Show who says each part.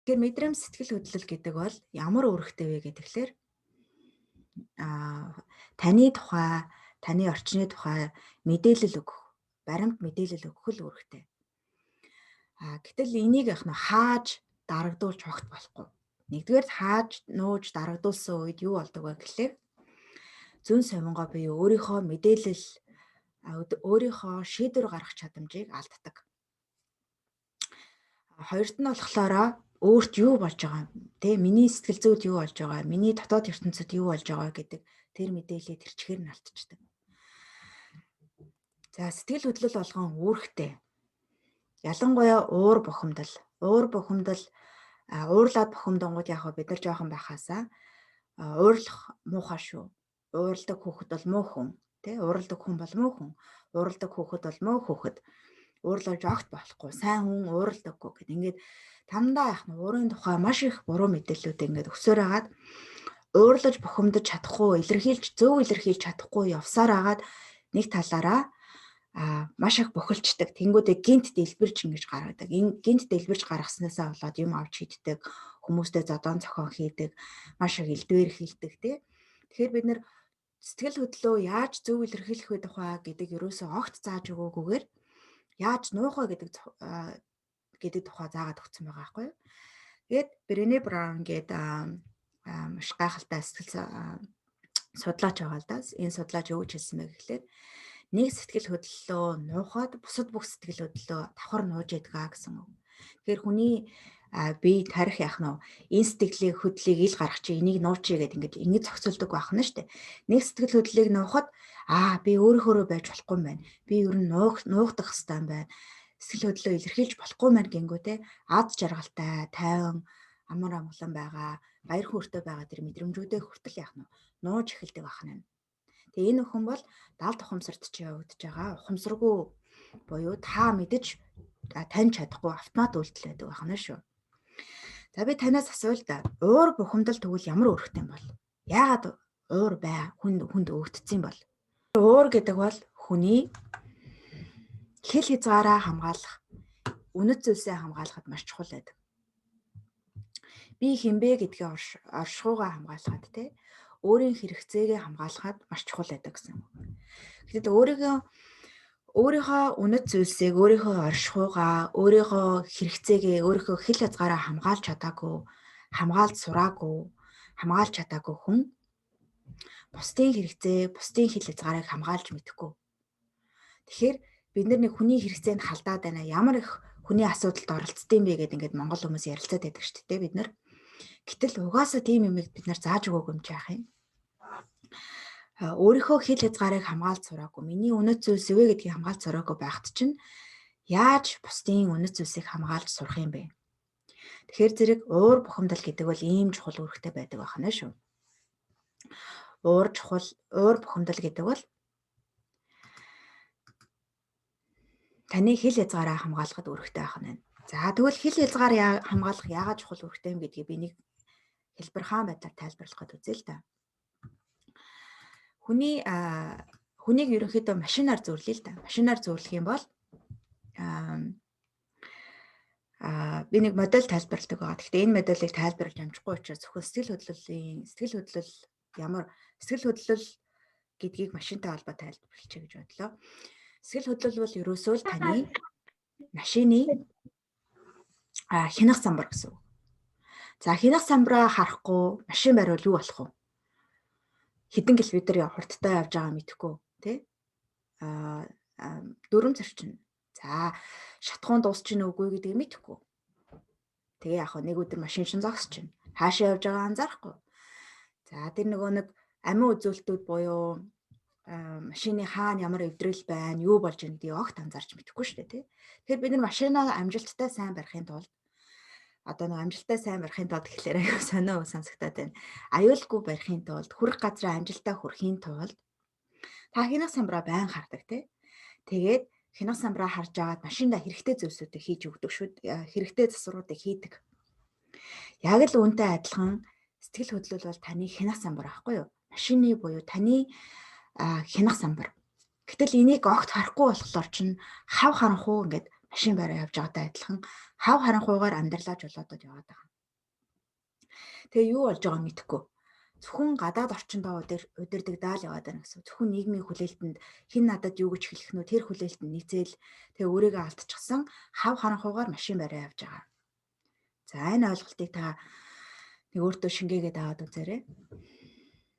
Speaker 1: Тэгэхээр мэдрэмж сэтгэл хөдлөл гэдэг бол ямар үүрэгтэй вэ гэхээр таны тухай, таны орчны тухай мэдээлэл өгөх, баримт мэдээлэл өгөх л үүрэгтэй. Гэтэл энийг яг нь хааж дарагдуулж огт болохгүй. Нэгдүгээр хааж нууж дарагдуулсан үед юу болдог вэ гэхлээр зөн совингоо буюу өөрийнхөө мэдээлэл, өөрийнхөө шийдвэр гаргах чадамжийг алддаг. Хоёрт нь болохоор өөрт юу болж байгаа, тэ, миний сэтгэл зүйд юу болж байгаа, миний дотоод ертөнцид юу болж байгаа гэдэг тэр мэдээллийг тэр чигээр нь алдчихдаг. За, сэтгэл хөдлөл болгон үүрэгтэй. Ялангуяа уур бухимдал. Уур бухимдал, уурлаад бухимдангууд яг бид нар жоохон байхаасаа уурлах муухай шүү. Уурладаг хүүхэд бол муу хүн, тэ, уурладаг хүн бол муу хүн. Уурладаг хүүхэд бол муу хүүхэд. Уурлаж огт болохгүй. Сайн хүн уурладаггүй гэд ингээд тамдаа яах нь уурын тухай маш их буруу мэдээллүүд ингээд өсөөр хагаад уурлаж бухимдаж чадахгүй, илэрхийлж, зөв илэрхийлж чадахгүй явсаар хагаад нэг талаараа маш их бохилчдаг. Тэнгүүдээ гинт дэлбэрж ингэж гаргадаг. Энэ гинт дэлбэрж гаргаснасаа болоод юм авч хийддэг, хүмүүстэй зодон зохион хийдэг, маш их элдвэр хийдэг, тий. Тэгэхээр бид нэр сэтгэл хөдлөө яаж зөв илэрхийлэх вэ тухай гэдэг ерөөсөө огт зааж өгөөгүйгээр яаж нуух вэ гэдэг тухай заагаад өгсөн байгаа байхгүй юу. Тэгээд Брене Браун гэдэг маш гайхалтай сэтгэл судлаач байгаа л да. Энэ судлаач юу гэж хэлсэн бэ гэхлээр нэг сэтгэл хөдлөлөө нуухад бусад бүх сэтгэл хөдлөлөө давхар нууж ядгаа гэсэн үг. Тэгэхээр хүний бие тарих яах нь энэ сэтгэлийг хөдлөлийг ил гаргах чи энийг нуучий гэдэг ингээд ингэж зохицуулдаг байх нь шүү дээ. Нэг сэтгэл хөдлөлийг нуухад би өөрөөхөөрөө байж болохгүй юм байна. Би ер нь нуугдах хэрэгтэй юм байна. Сэтгэл хөдлөлөө илэрхийлж болохгүй юм байна гингүүтээ ад жаргалтай, тайван, амар амгалан байгаа, баяр хөөртэй байгаа тэр мэдрэмжүүдээ хүртэл яах нь нууж эхэлдэг байх нь. Тэгээ энэ өхөн бол далд ухамсарт чи явагдаж байгаа ухамсаргүй буюу та мэдэж таньж чадахгүй автомат үйлдэл байдаг байна шүү. За, би танаас асуул да. Уур бухимдал тэгвэл ямар үүрэгтэй юм бол? Яагаад уур бай хүн хүнд өгөгдсөн бол? Уур гэдэг бол хүний хил хязгаараа хамгаалах, үнэт зүйлсээ хамгаалахад маш чухал байдаг. Би хинбэ гэдгээ оршихуйгаа хамгаалахад, те, өөрийн хэрэгцээгээ хамгаалахад маш чухал байдаг гэсэн үг. Тэгэхдээ өөрийнхөө үнэт зүйлсийг, өөрийнхөө оршихуйгаа, өөрийнхөө хэрэгцээгээ, өөрийнхөө хил хязгаараа хамгаалж чадаагүй, хамгаалж сураагүй, хамгаалж чадаагүй хүн бусдын хэрэгцээ, бусдын хил хязгаарыг хамгаалж мэдэхгүй. Тэгэхээр бид нар нэг хүний хэрэгцээнд халдаад байна. Ямар их хүний асуудалд оролцдог юм бэ гэдэг ингээд монгол хүмүүс ярилцаад байдаг шүү дээ бид нар. Гэтэл угаасаа тийм юмыг бид нар зааж өгөөгүй юм чи яах юм? Өөрийнхөө хил хязгаарыг хамгаалж сураагүй, миний үнэт зүйлс вэ гэдгийг хамгаалж сураагүй байхад чинь яаж бусдын үнэт зүйлсийг хамгаалж сурах юм бэ? Тэгэхээр зэрэг уур бухимдал гэдэг бол ийм чухал үүрэгтэй байдаг байна шүү. Уур чухал, уур бухимдал гэдэг бол таны хил хязгаараа хамгаалахад үүрэгтэй байх нь. За, тэгвэл хил хязгаар хамгаалах яагаад чухал үүрэгтэй юм гэдгийг би нэг хэлбэрхаан байдлаар тайлбарлах гээд үзье л да. Хүний хүнийг ерөнхийдөө машинаар зөвлөе л да. Машинаар зөвлөх юм бол би нэг модель тайлбарладаг байгаа. Гэхдээ энэ моделийг тайлбарлаж амжихгүй учраас зөвхөн сэтгэл хөдлөл ямар сэтгэл хөдлөл гэдгийг машинтай холбоо тайлбарлачих гэж бодлоо. Сэтгэл хөдлөл бол ерөөсөө л таны машины хянах самбар гэсэн үг. За, хянах самбараа харахгүй машин бариул юу болох вэ? Хэдэн километр хурдтай явж байгаа мэдэхгүй, тий? Дүрм зөрчин. За, шатхуун дуусч гин үгүй гэдгийг мэдэхгүй. Тэгээ яг нэг өдөр машин шин зогсож чинь. Хаашаа явж байгаа анзаарахгүй. За, тэр нөгөө нэг амин үзүүлэлтүүд буюу машины хаана ямар эвдрэл байна, юу болж байна гэдгийг огт анзаарч мэдэхгүй шүү дээ, тий. Тэгэхээр бид нар машинаа амжилттай сайн барихын тулд, одоо нэг амжилттай сайн барихын тулд гэхлээр аюу сонио сонсогдоод байна. Аюулгүй барихын тулд, хүрэх газраа амжилттай хүрэхийн тулд та хянах самбараа байн хардаг, тий. Тэгээд хянах самбараа харж агаад машиндаа хэрэгтэй зүйлсүүдийг хийж өгдөг шүү. Хэрэгтэй засваруудыг хийдэг. Яг л үүнтэй адилхан сэтгэл хөдлөл бол таны хянах самбар байхгүй юу? Машины буюу таны хянах самбар. Гэтэл энийг огт харахгүй болохоор чинь хав харанхуу ингээд машин бариа явж байгаатай адилхан хав харанхуугаар амьдралаа жолоодод яваад байгаа. Тэгээ юу болж байгааг мэдэхгүй. Зөвхөн гадаад орчиндөө удирдагдаал яваад байна гэсэн. Зөвхөн нийгмийн хүлээлтэнд хэн надад юу гэж хэлэх нүү, тэр хүлээлтэнд нийцээл тэгээ өөрийгөө алдчихсан хав харанхуугаар машин бариа явж байгаа. За, энэ ойлголтыг та нэг өөртөө шингээгээд аваад үзээрэй.